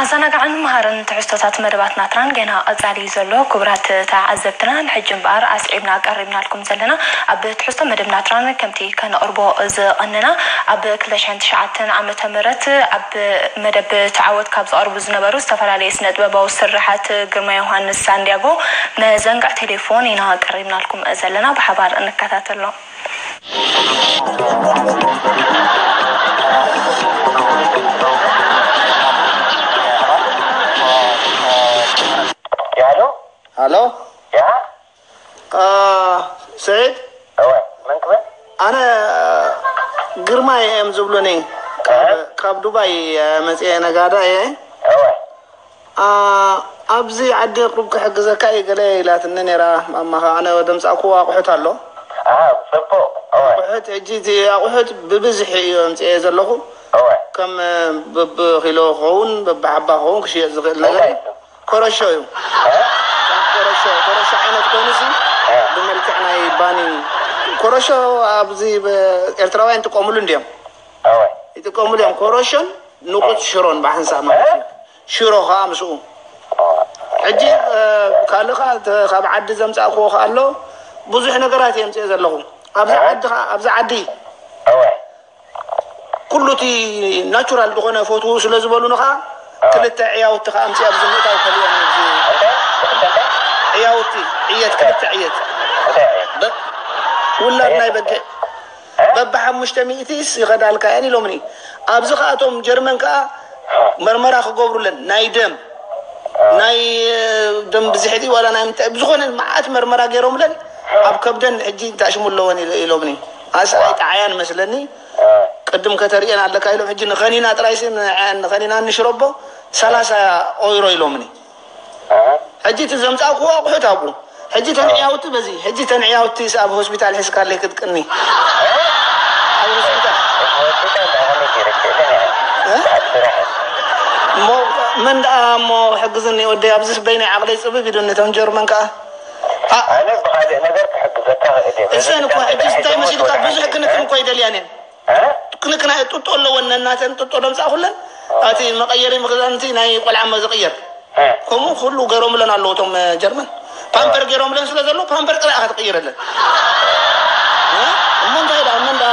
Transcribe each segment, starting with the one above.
ኣዘናጋዕን መሃርን ትሕዝቶታት መደባት ናትራን ገና ቀጻሊ እዩ ዘሎ። ክቡራት ተዓዘብትና፣ ንሕጂ እምበኣር ኣስዒብና ቀሪብናልኩም ዘለና። ኣብ ትሕዝቶ መደብ ናትራን ከምቲ ከነቕርቦ ዝቐነና፣ ኣብ ክልተ ሽሕን ትሽዓተን ዓመተ ምህረት ኣብ መደብ ተዓወት ካብ ዝቐርቡ ዝነበሩ ዝተፈላለዩ ስነ ጥበባዊ ስርሓት ግርማ ዮሃንስ ሳንዲያጎ መዘንግዕ ቴሌፎን ኢና ቀሪብናልኩም ዘለና። ብሓባር እንከታተሎ። ያሎ ሃሎ ያ አ፣ ስዒድ እወ መን ክብል ኣነ ግርማይ እዮም ዝብሉኒ። ካብ- ካብ ዱባይ መፅኤ ነጋዳ እየ። እወ አ፣ ኣብዚ ዓዲ ቁሩብ ክሕግዘካ እየ ገለ ኢላትኒ ነይራ። ማማ ከዓ ኣነ ደምፃእኩ ኣቑሑት ኣሎ። ኣሃ ጽቡቕ እወ ኣቑሑት ሕጂ እቲ ኣቑሑት ብብዝሒ እዩ ኣምፅኤ ዘለኹ። እወ ከም በብኪሎ ክኸውን በብሓባ ክኸውን ክሽየጥ ዝኽእል ነገር እንታይ እዩ። ኮረሾ እዩ። ኮረሾ ኮረሾ ዓይነት ኮይኑ ሲ ብመልክዕ ናይ ባኒ ኮረሾ ኣብዚ ኤርትራውያን ይጥቀሙሉ እንዲዮም እወ ይጥቀሙሉ እዮም። ኮረሾን ንቑፅ ሽሮን ብሓንሳእ ማለት እዩ። ሽሮ ከዓ ምስኡ ሕጂ ካልእ ከዓ ካብ ዓዲ ዘምፃእክዎ ከዓ ኣሎ። ብዙሕ ነገራት እየ ምፅእ ዘለኹ ኣብዚ ዓዲ ከዓ ኣብዚ ዓዲ እወ ኩሉ እቲ ናቹራል ዝኾነ ፈትዉ ስለ ዝበሉኒ ከዓ ክልተ ዕያውቲ ከዓ ኣምፅእ ኣብዚ ምእታው ከልኦም እዩ። እንታይ እንታይ ዕያውቲ ዕየት ክልተ ዕየት እንታይ እዩ በ- ውላድ ናይ በጊዕ በብሓሙሽተ ሚእቲስ ይኸዳልካ እየን ኢሎምኒ። ኣብዚ ከዓ እቶም ጀርመን ከዓ መርመራ ክገብሩለን ናይ ደም ናይ ደም ብዝሕቲ ዋላ ናይ ምንታይ ብዝኾነ መዓት መርመራ ገይሮምለን ኣብ ከብደን ሕጂ እንታሽሙ ኣለወን ኢሎ- ኢሎምኒ። ኣስኣይ ጠዓያን መስለኒ ቅድም ከተርእየን ኣለካ ኢሎም ሕጂ ንኸኒና ጥራይሲ ንኸኒና ንሽረቦ ሰላሳ ኦይሮ ኢሎምኒ። ሕጂ እቲ ዘምፃእክዎ ኣቑሑት ኣብኡ ሕጂ ተንዕያውቲ በዚ ሕጂ ተንዕያውቲ ኣብ ሆስፒታል ሒዝካለይ ክትቅኒ ኣብ ሆስፒታል ሆስፒታል ዳዕሚ ይረክብን እ? ስራሕ እሞ መን ደኣ እሞ ሕግዝኒ ወደይ ኣብዚ በይናይ ዓቕለይ ፅብብ ኢሉኒ እቶም ጀርመን ከዓ ኣ- ኣነ ብኻልእ ነገር ክሕግዘካ ክእል እየ እዘን እኮ ሕጂ እንታይ መሲልካ ብዙሕ ክንክን እኮ ይደልያን እየን ክንክና ጥጦ ኣለወን ነናተን ጥጦ ደምፃእኩለን ኣቲ መቐየሪ ምክዳንቲ ናይ ቆልዓ መ ዝቕየር ከምኡ ኩሉ ገይሮምለን ኣለዉ እቶም ጀርመን ፓምፐር ገይሮምለን ስለ ዘሎ ፓምፐር ጥራይ ክትቕይረለን እሞ እንታይ ዳ መን ዳ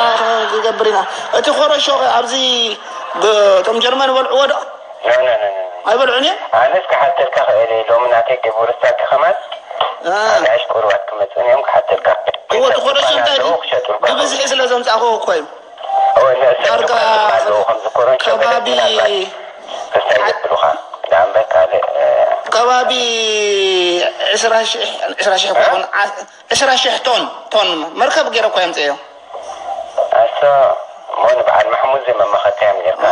ክገብር ኢና እቲ ኮረሾ ኣብዚ እቶም ጀርመን በልዕዎ ዶ ኣይበልዑን እዮም ኣነስ ክሓተልካ ክእል እየ ሎሚ ናተይ ገቡርሳ ከማን ኣጋሽ ቁሩባት ክመፅኡን እዮም ክሓተልካ እዎ እቲ ኮረሾ እንታይ ድዩ ብብዝሒ ስለ ዘምፃእክዎ እኮ እዩ ዳርጋ ከባቢ ከባቢ ዕስራ ሽሕ ዕስራ ሽሕ ክኾን ዕስራ ሽሕ ቶን ቶን መርከብ ገይረ እኮ የምፅእዮ ኣሶ እሞ ንበዓል ማሕሙድ ዘይመመኸተዮም ኔርካ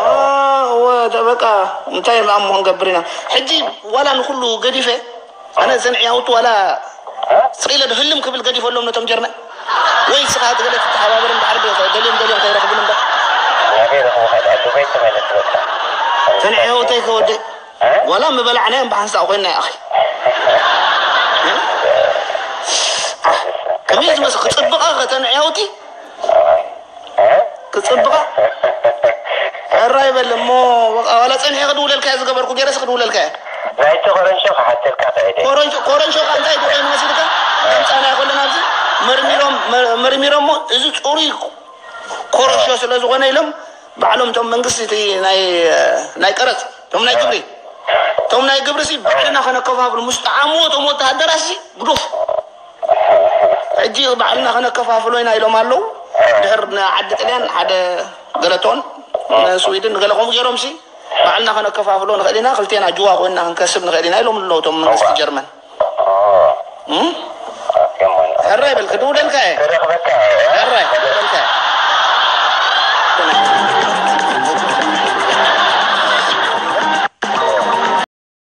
እወ በቃ እንታይ እሞ ክንገብር ኢና ሕጂ ዋላ ንኩሉ ገዲፈ ኣነ ዘን ዕያውቲ ዋላ ስቕ ኢለ ዶ ህልም ክብል ገዲፈሎም ነቶም ጀርመን ወይ ስኻ ትገለ ትተሓባበር እምበዓር ዶ ደልዮም ደልዮም ከይረኽቡን እምበር ናበይ ረኽቡ ከዳ ዱበይ ተመለስ በቃ ዘን ዕያውተይ ከወዲ ዋላ ምበላዕናዮም ብሓንሳእ ኮይና ይኣኺ ከመይ ዝመስ ክፅብቓ ከተን ዕያውቲ ክፅብቓ ሕራ ይበል እሞ ዋላ ፀኒሐ ክድውለልካ እየ ዝገበርኩ ገይረስ ክድውለልካ እየ ናይቲ ኮረንሾ ክሓተልካ ክእል እየ ኮረንሾ ኮረንሾ ካ እንታይ ድኾይኑ መሲልካ ከምፃና ይኮለን ኣብዚ መርሚሮም መርሚሮሞ እዚ ፅሩይ ኮረንሾ ስለ ዝኾነ ኢሎም ባዕሎም እቶም መንግስቲ እቲ ናይ ናይ ቀረፅ እቶም ናይ ግብሪ እቶም ናይ ግብሪ ሲ ባዕልና ከነከፋፍሉ ምስ ጠዓምዎ እቶም ወተሃደራት ሲ ግዱፍ ሕጂ ባዕልና ከነከፋፍሎ ኢና ኢሎም ኣለዉ ድሕር ንዓዲ ጥልያን ሓደ ገለቶን ንስዊድን ንገለ ከምኡ ገይሮም ሲ ባዕልና ከነከፋፍሎ ንኽእል ኢና ክልቴና ጅዋ ኮይንና ክንከስብ ንኽእል ኢና ኢሎም ኣለዉ እቶም መንግስቲ ጀርመን ሕራ ይበል ክድውለልካ እየ